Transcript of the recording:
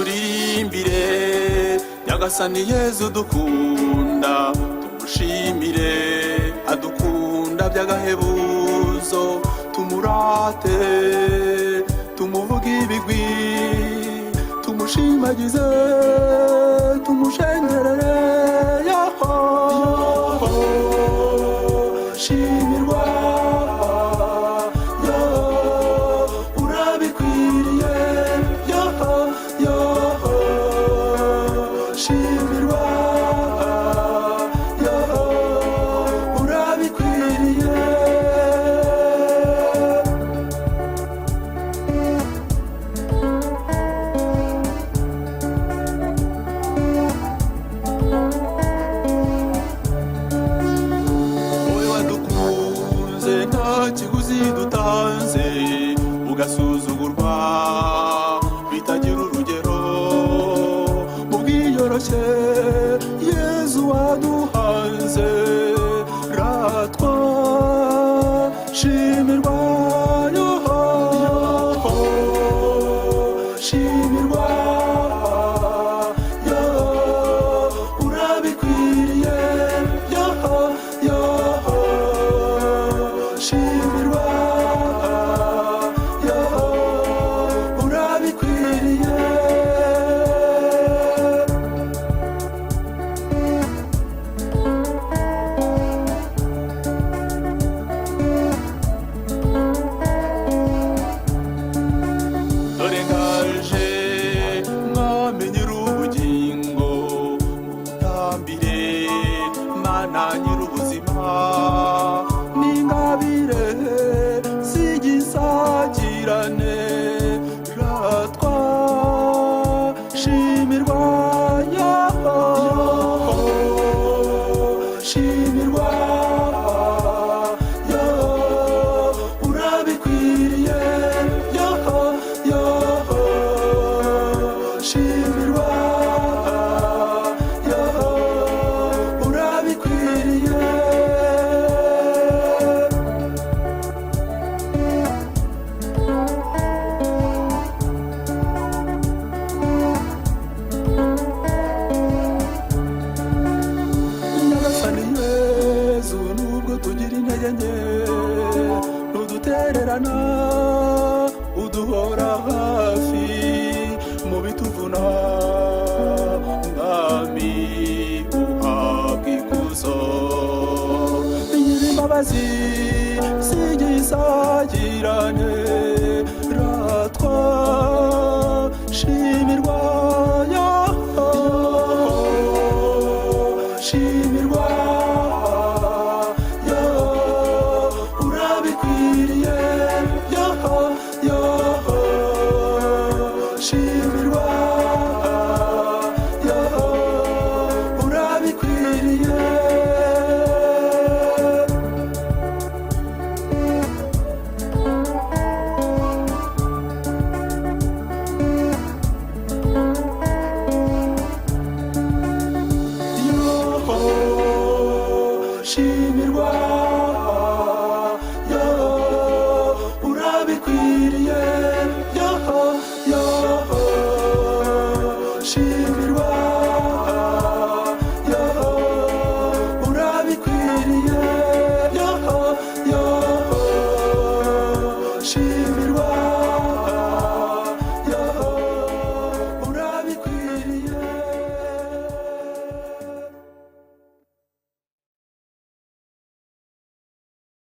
Turirimbire Nyagasani Yezu dukunda, tumushimire adukunda by'agahebuzo, tumurate, tumuvuge ibigwi, tumushimagize, tumushengerere. Yaho shimirwa, yo urabikwiriye, yo yo shimirwa, yo urabikwiriye. Wowe wadukunze nta kiguzi dutanze, ugasuzugurwa bitagira urugero, mu bwiyoroshye Yezu waduhanze, ratwa, shimirwa, yo shimirwa, yo urabikwiriye, yo yo shimirwa, yo urabikwiriye. Dore ngaje, Mwami Nyir'ubugingo, ngutambire, Mana Nyir'ubuzima, n'ingabire z'igisagirane. Ratwa, shimirwa, yo shimirwa, yo urabikwiriye, yo yo shimirwa, yo urabikwiriye. Nyagasani Yezu, nubwo tugira intege nke, ntudutererana, uduhora hafi mu bituvuna. Mwami, uhabwa ikuzo, Nyir'imbabazi z'igisagirane. Ratwa, shimirwa, yo shimirwa, yo urabikwiriye, yo yo shimirwa, yo urabikwiriye. Yo shimirwa, yo urabikwiriye, yo yo shimirwa.